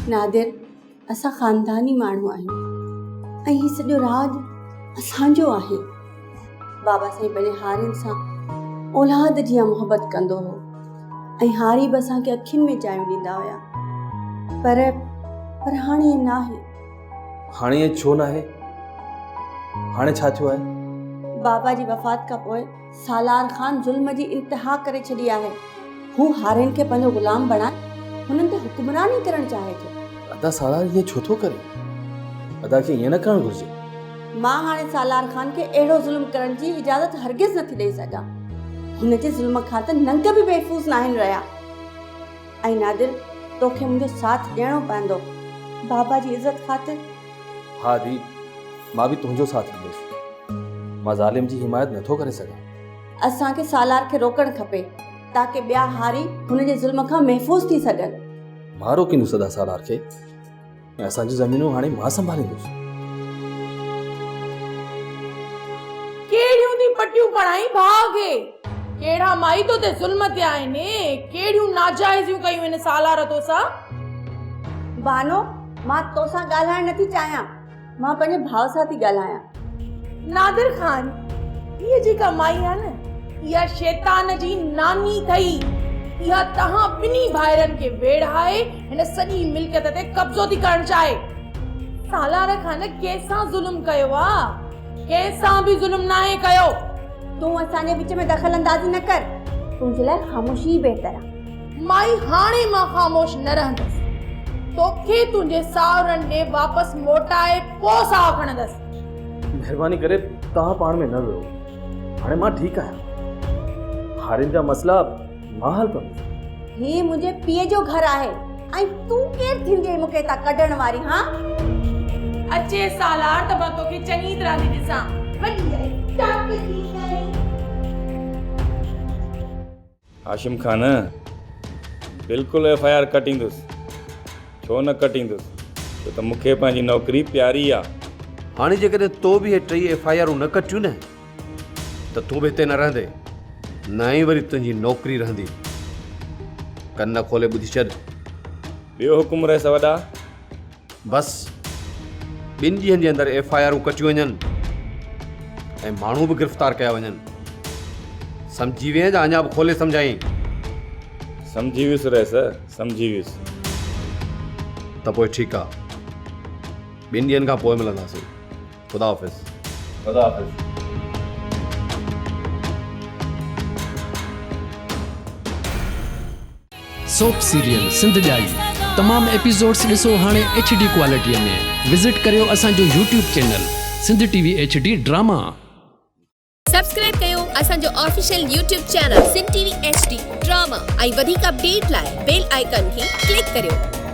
نادر، اسان خانداني ماڻهو آهيون ۽ هي سڄو راڄ اسان جو آهي. بابا سائين پنهنجي هارين سان اولاد جيان محبت ڪندو هو ۽ هاري به اسان کي اکين ۾ جايون ڏيندا هيا. پر پر هاڻي ائين ناهي. هاڻي ائين ڇو ناهي؟ هاڻي ڇا ٿيو آهي؟ بابا جي وفات کان پوء سالار خان ظلم جي انتها ڪري ڇڏي آهي. هو هارين کي پنهنجو غلام بڻائي هنن تي حڪمراني ڪرڻ چاهي ٿو. ادا سالار ائين ڇو ٿو ڪري؟ ادا کي ائين نه ڪرڻ گهرجي. مان هاڻي سالار خان کي اهڙو ظلم ڪرڻ جي اجازت هرگز نٿي ڏئي سگهان. هن جي ظلم کان ته ننگ به محفوظ ناهن رهيا. ۽ نادر توکي منهنجو ساٿ ڏيڻو پوندو بابا جي عزت خاطر. ها ادي مان به تنهنجو ساٿ ڏيندس. مان ظالم جي حمايت نٿو ڪري سگهان. اسان کي سالار کي روڪڻ کپي تاڪه ٻيا هاري هن جي ظلم کان محفوظ ٿي سگهن. مان روڪيندس ادا سالار کي ۽ اسان جون زمينون هاڻي مان سنڀاليندس. ڪهڙيون ٿي پٽيون پڙهائين ڀاء کي. ڪهڙا مائي تو تي ظلم ٿيا آهن، ڪهڙيون ناجائزيون ڪيون هن سالار توسان. بانو، مان توسان ڳالهائڻ نٿي چاهيان. مان پنهنجي ڀاء سان ٿي ڳالهايان. نادر خان، هيء جيڪا مائي آهي نه، اها شيطان جي ناني ٿئي. اها توهان ٻنهي ڀائرن کي ويڙهائي هن سڄي ملڪيت تي قبضو ٿي ڪرڻ چاهي. سالار خان ڪنهن سان ظلم ڪيو آ؟ ڪنهن سان به ظلم ناهي ڪيو. تون اسان جي وچ ۾ دخل اندازي نه ڪر. تنهنجي لاء خاموشي ئي بهتر آ. مائي هاڻي مان خاموش نه رهندس. توکي تنهنجي ساهرن ڏي واپس موٽائي پوء ساهه کڻندس. مهرباني ڪري توهان پاڻ ۾ نه ويهو. هاڻي مان ٺيڪ آهيان. هارين جا مسئلا مان حل ڪندس. هي منهنجي پيء جو گهر آهي ۽ تون ڪير ٿيندينء مون کي هتان ڪڍڻ واري هان؟ اچي سالار ته مان توکي چڱي طرح ٿي ڏسان. وڏي آهي ٽاڪ جي نئين. هاشم خان، بلڪل ايف I R ڪٽيندس. ڇو نه ڪٽيندس، ڇو ته مون کي پنهنجي نوڪري پياري آ. هاڻي جيڪڏهن تو به اهي ٽئي ايف I آرون نه ڪٽيون نه ته تون به هتي نه رهندين، نه ئي وري تنهنجي نوڪري رهندي. ڪن کولي ٻڌي ڇڏ. ٻيو حڪم رهيس وڏا. بس ٻن ڏينهن جي اندر ايف I آرون ڪٽيون وڃن ۽ ماڻهو به گرفتار ڪيا وڃن. سمجهي وئين يا اڃا به کولي سمجهائين؟ سمجهي ويس رئيس، سمجهي ويس. ته پوء ٺيڪ آ. ٻن ڏينهن کان پوء ملنداسين. خدا حافظ. خدا حافظ. سوپ سيريل سنڌ ڄائي تمام ايپيسوڊس ڏسو هاڻي ايڇ ڊي ڪوالٽي ۾ وزٽ ڪريو اسان جو YouTube channel Sindh T V H D drama. Subscribe ڪيو اسان جو official YouTube channel Sindh T V H D drama ۽ وڌيڪ اپڊيٽ لاء بيل آئيڪان کي ڪلڪ ڪريو.